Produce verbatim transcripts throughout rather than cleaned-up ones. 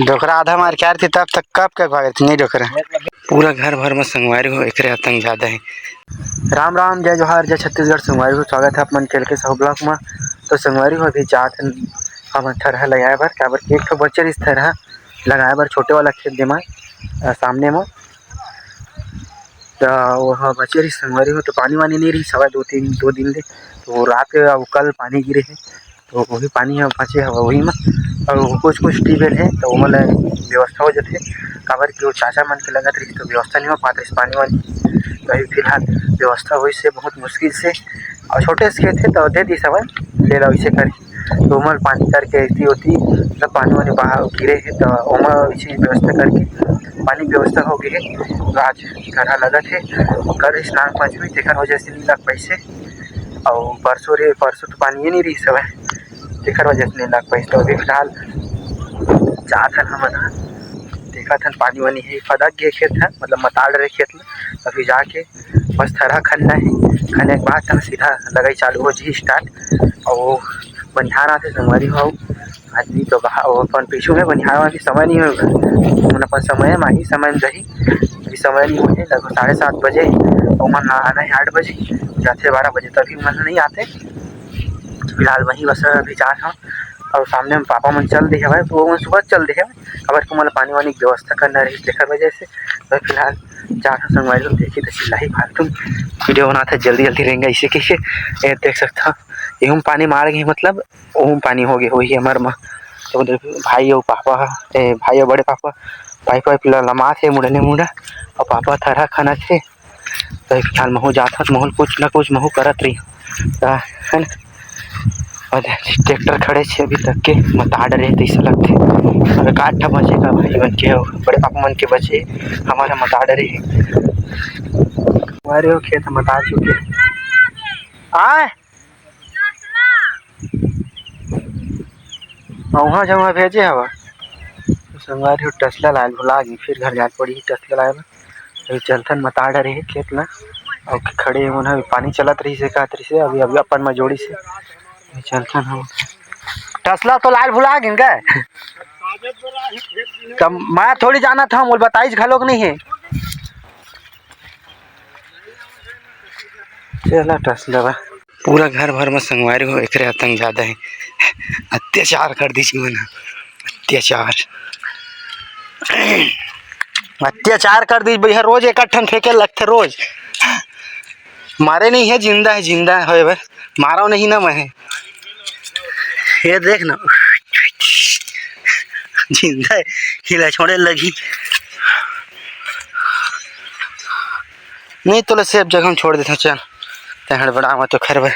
डोकरा आधा मार के आरती तब तक कब के भागत नहीं डोकरा। पूरा घर भर में संगवारी हो, एकरे आतंक ज्यादा है। राम राम, जय जोहार, जय छत्तीसगढ़ संगवारी हो, स्वागत है आप मन के एल के साहू ब्लॉग में। तो संगवारी हो, अभी जात हन हमन थरहा लगाए बर, काबर कि एक ठो बचे रहिस थरहा लगाए बर छोटे वाला खेत दे मा, अ, सामने मा। त ओह बचे रहिस संगवारी हो, तो पानी वानी नहीं रहिस हवय दो तीन, दो दिन ले। तो रात के अब कल पानी गिरे हे, तो वही पानी ह बचे हवय वही म। अउ कुछ कुछ ट्यूबवेल हे, तो ओमन ल व्यवस्था हो जथे, काबर कि वो चाचा मन के लगत रहिस, तो व्यवस्था नहीं हो पात रहिस पानी वानी। तो अभी फिलहाल व्यवस्था होइस हे बहुत मुश्किल से, अउ छोटे से खेत हे, तो दे दिस हवय, ले ला वैसे कर तो ओमन पानी करके ऐसी होती, तब पानी वानी बहा गिरे हे, तो ओमन ऐसी व्यवस्था करके पानी व्यवस्था हो गई है। तो आज थरहा लगत है, कल रहिस नाग पंचमी, तेकर वजह से नहीं लग पाइस हे। अउ परसों रे, परसों तो पानी ये नहीं रहिस हवय, तेकर वजह से नहीं लग पाइस। तो अभी फिलहाल जात हन हमन ह, देखत हन पानी वानी हे, फदक गे खेत ह, मतलब मताड़ रहे खेत में। अभी जाके बस थरहा खनना है, खने के बाद तब सीधा लगाई चालू हो जी स्टार्ट। अउ बनिहार आथे संगवारी हो, आदमी तो बहा-, वो अपन पीछू में बनिहार वाली समय नहीं होगा, मन अपन समय में आही, समय में जाही। अभी समय नहीं होने लगभग साढ़े सात बजे, अउ मन आना है आठ बजे, जाथे बारह बजे, तभी मन नहीं आते। फिलहाल वही बस अभी जात हूँ, अउ सामने में पापा मन चल दे हवय, वो मन सुबह चल दे हवय, काबर कि ओमन ल पानी वानी के व्यवस्था करना रहिस, तेकर वजह से। तो फिलहाल जात हन संगवारी हो, देखी तो चिल्लाही फालतू वीडियो बनात हे, जल्दी जल्दी रेंगा इसे कहिके। ये देख सकत हव, एहू म पानी मार गे, मतलब ओहू म पानी हो गे होही हमर म। तो देखो, भाई अउ पापा ह, ए, भाई अउ बड़े पापा पाइप वाइप ल लमात हे मुड़ा ले मुड़ा, अउ पापा थरहा खनत हे। तो फिलहाल महू जात हन, महू कुछ ना कुछ महू करत रही, त, है ना? अउ ट्रैक्टर खड़े छे अभी तक के, मताड़ रहे तैसे लगथे। अउ का ठा बचे का भाई मन के, बड़े पापा मन के बचे, हमारा मताड़ रहे। हमारे वो खेत मताड़ चुके। आय? अउ उहाँ जहाँ भेजे हवा। तो संगवारी हो, टसला लाए ल भुला गे, फिर घर जाए पड़ी टसला लाए बर। अभी चलथन, मताड़ रहे खेत ला, अउ खड़े मन ह, पानी चलत रहिस हे, कहत रहिस हे, अभी, अभी अपन म जोड़िस हे। अभी चलथन हम। टसला तो लाए ल भुला गे का? तब मैं थोड़ी जानत हूँ, मोला बताइस घलोक नहीं है। चला टसला बा। पूरा घर भर में संगवारी हो, एकरे आतंक ज्यादा है। अत्याचार कर दीजिए मन, अत्याचार, अत्याचार कर दीजिए भैया, रोज एक ठन फेंके लगथे रोज। मारे नहीं है, जिंदा है, जिंदा है भाई, मारो नहीं ना मैं। ये देख ना, जिंदा है, हिला छोड़े लगी। नहीं तो ले सेफ जगह में छोड़ देते, चल। ते हड़बड़ा मत तो खरबे,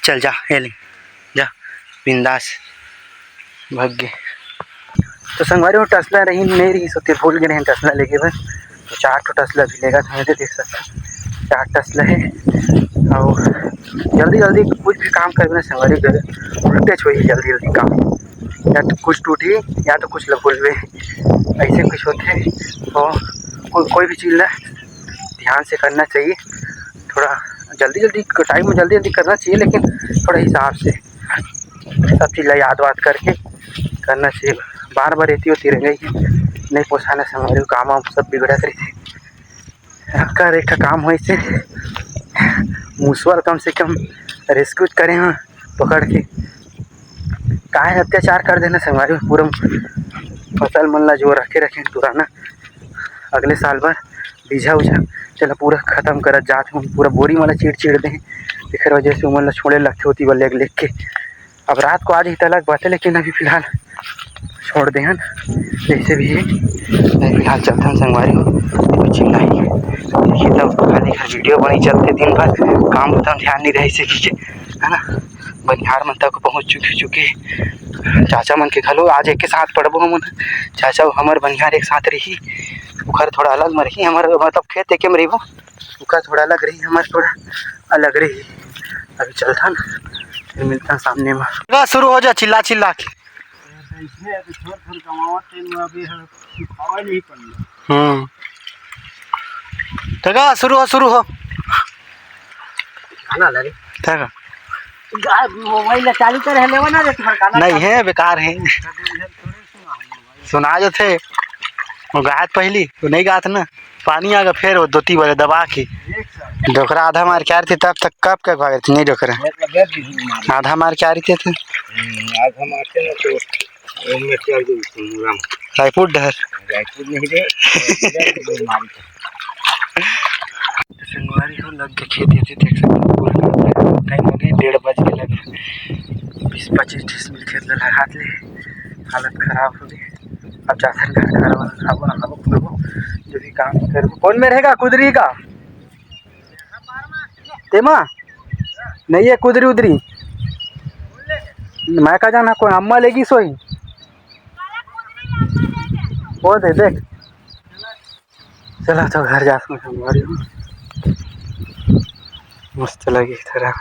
चल जा, ये ले, जा, बिंदास, भाग गे। तो संगवारी हो, टसला रही, नहीं रही, सोते भूल गए हैं टसला लेके बस। तो चार ठो टसला भी लेगा था, देख सकता, चार टसला है। और जल्दी जल्दी कुछ भी काम करना संगवारी, उल्टे छोड़िए जल्दी जल्दी काम, या तो कुछ टूटी, या तो कुछ भूलबे, ऐसे कुछ होते। तो कोई, कोई भी चीज़ ना ध्यान से करना चाहिए, थोड़ा जल्दी जल्दी टाइम में जल्दी जल्दी करना चाहिए, लेकिन थोड़ा हिसाब से सब चीज़ ला याद वाद करके करना चाहिए। बार बार एती ओती रेंगई नहीं पोसाना, संगवारी हो, काम वाम सब बिगड़त रहिथे। अक्कर एक ठा काम होइस हे, मुसवा ल कम से कम रेस्क्यू करे हाँ पकड़ के। काहे अत्याचार कर देना संगवारी हो, पूरा फसल मन ला जो रखे रखे पुराना, अगले साल बर बीजा उजा, तेला पूरा खत्म करत जात हूँ। पूरा बोरी मन ला चीर चीर दे, तेखर वजह से ओमन ला छोड़े लगथे ओती बर लेग लेग के। अब रात को आ जाही त अलग बात है, लेकिन अभी फिलहाल छोड़ दे हन, जैसे भी है। अभी फिलहाल चलथन संगवारी हो, कुछ नहीं। देखिए तब खाली घर वीडियो बनी चलते दिन भर, काम उतना ध्यान नहीं रहे से खींचे, है ना। बनिहार मन तक पहुँच चुके, चुके चाचा मन के घलो आज एक के साथ पड़बो हमन। चाचा अउ हमर बनिहार एक साथ रही, ओकर थोड़ा अलग में रही, हमर मतलब खेत एके में रहिबो, ओकर थोड़ा अलग रही, हमर थोड़ा अलग रही। अभी चलथन, फिर मिलथन सामने में। गा शुरू हो जा चिल्ला चिल्ला के। इसमें अभी थोड़ा थोड़ा कमावत है, मैं अभी हर सिखावा नहीं पड़ना। हम्म। तो गा शुरू हो, शुरू हो। गाना लगे। क्या गा? गा-, मोबाइल ला चालू करे लेवा ना रे, तुम्हारा गाना नहीं चालू है, बेकार है। तो इधर थोड़े सुना है मोबाइल। तो ना जाथे। वो गात पहली, वो नहीं गात ना। पानी आ गया, फिर वो दोती वाले दबा के। डोकरा आधा मार के आ रही थी, तब तक कब के भाग रही थी, नहीं डोकरा। आधा मार के आ रही थी, तो आधा मारते ना तो वो में क्या जो मुराम। रायपुर डहर। रायपुर नहीं रे। संगवारी हो, लग के खेत, ये देख सकते हो, पूरा टाइम हो गया, डेढ़ बज के लगे। बीस पच्चीस डिसमिल खेत ला लगात ले, हालत खराब हो गई। अब जाथन घर, खाना वाना खाबो, नहाबो, खाबो, जो भी काम करबो। कौन में रहेगा, कुदरी का? तेमा? नहीं है कुदरी उदरी। मैं का जाना, कोई अम्मा लेगी सोई। वो दे देख। चला तो घर जा, संगवारी हो। मस्त लगी थोड़ा।